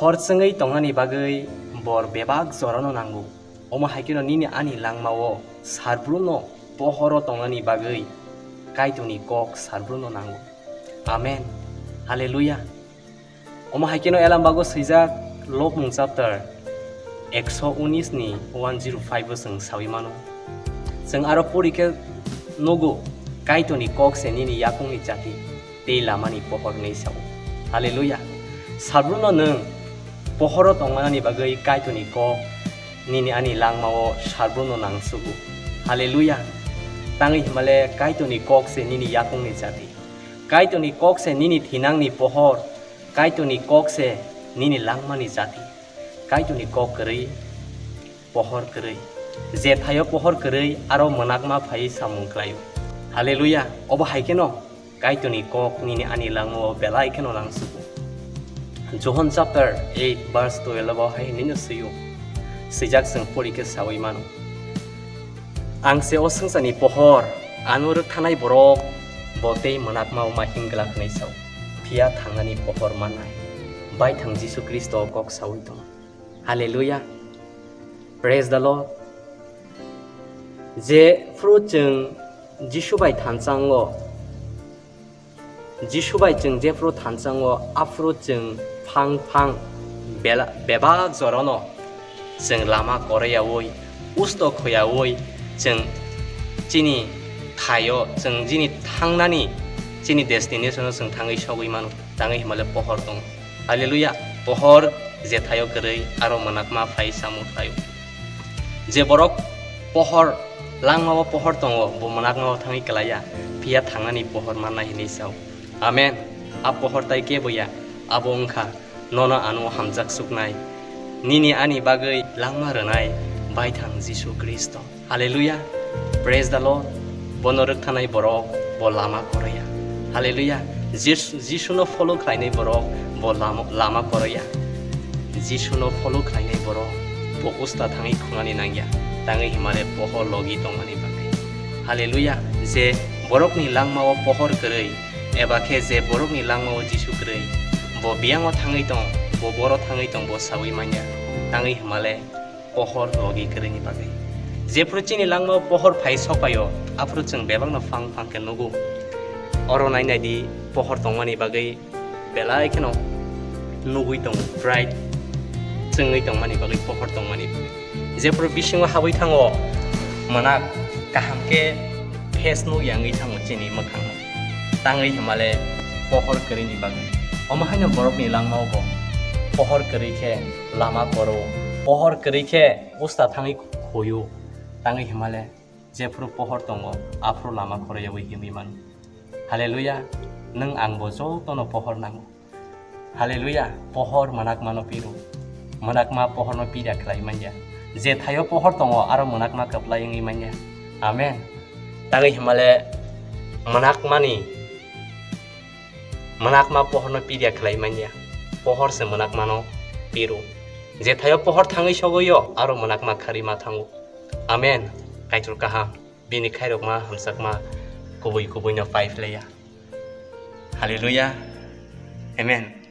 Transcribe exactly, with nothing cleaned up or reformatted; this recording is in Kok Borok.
Hor chwngwi tongnani bagwi bor bebak jorano nango. Omo hai kheno nini ani langmao sarbruno pohoro tongnani bagwi Kaitorni kok sarbruno nango. Amen. Hallelujah. Omo hai kheno Elambago swijak Lobmung chapter ekso unis ni one zero five o chwng sawi mano. Chwng aro pori khe nugo, Kaitorni kok se nini yakungni chati tei lamani pohor hinwi sao. Hallelujah. Sarbruno nwng pohoro tongmanani bagwi Kaitorni kok nini ani langmao sarbruno nangsugo. Hallelujah. Tangwi himale Kaitorni kok se nini yakungni chati. Kaitorni kok se nini thinangni pohor. Kaitorni kok se nini langmani chati. Kaitorni kok kwrwi, pohor kwrwi. Jethaio pohor kwrwi aro mwnakma phaiwi samung khlaio. Hallelujah. Obo hai kheno Kaitorni kok nini ani langmao belai kheno nangsugo. Johon chapter eight verse twelve o hai hinwino swio. Swijak chwng pori khe sawi mano. Ang se o swngcharni pohor, ano rwkthanai borok bo tei mwnakmao ma himglak hwnwi sao. Phiya thangnani pohor mannai. Baithang Jisu Khristo kok sawi tongo. Hallelujah. Praise the Lord. Jephru chwng Jisu bai thansa wngo, Jisu bai chwng jephru thansa wngo, aphru chwng phang phang bela-, bebak jorano chwng lama koroyaui, usto khoyaui chwng chini thaio, chwng chini thangnani, chini destination-o chwng thangwi sogwi mano, tangwi himale pohor tongo. Hallelujah. Pohor jethaio kwrwi aro mwnakma phai samung khlaio. Je borok pohor, langmao pohor tongo, bo mwnakmao thangwi klaiya, phiya thangnani pohor mannai hinwi sao. Amen. A pohor tai kebo ya, abo wngkha nono ano hamjak suknai, nini ani bagwi langma rwnai Baithang Jisu Khristo. Hallelujah. Praise the Lord. Bono rwkthanai borok bo lama koroya. Hallelujah. Jis-, Jisuno follow khlainai borok bo lama, lama koroya. Jisuno follow khlainai borok bo usta thangwi khunani nangya. Tangwi himale pohor logi tongmani bagwi. Hallelujah. Je borokni langmao pohor kwrwi, eba khe je borokni langmao Jisu kwrwi, bo biyango thangwi tong, bo boro thangwi tong, bo sawi manya. Tangwi himale pohor logi kwrwini bagwi. Jephru chini langmao pohor phai sokpaio, aphru chwng bebakno phang phang khe nugo. Oro nainai di, pohor tongmani bagwi belai kheno nugwi tongo, bright chwngwi tongmani bagwi, pohor tongmani bagwi. Jephru bisingo habwi thango, mwnakma kaham khe face nukya wngwi thango chini mwkhangno. Tangwi himale pohor kwrwini bagwi. Omo haino borokni langmao bo pohor kwrwi khe lama koro, pohor kwrwi khe usta thangwi khoyo. Tangwi himale jephru pohor tongo, aphru lama khoroyaui himwi mano. Hallelujah, nwng ang bo jotono pohor nango. Hallelujah, pohor mwnakmano piro. Mwnakma pohorno pida khlai manya. Jethaio pohor tongo, aro mwnakma kwplai wngwi manya. Amen. Tangwi himale mwnakmani, mwnakma pohorno pida khlai manya. Pohor se mwnakmano piro. Jethaio pohor thangwi sogoio, aro mwnakma kharwi ma thango. Amen. Kaitor kaham. Bini khairokma hamjakma kubui kubuino pai phlaiya. Hallelujah. Amen.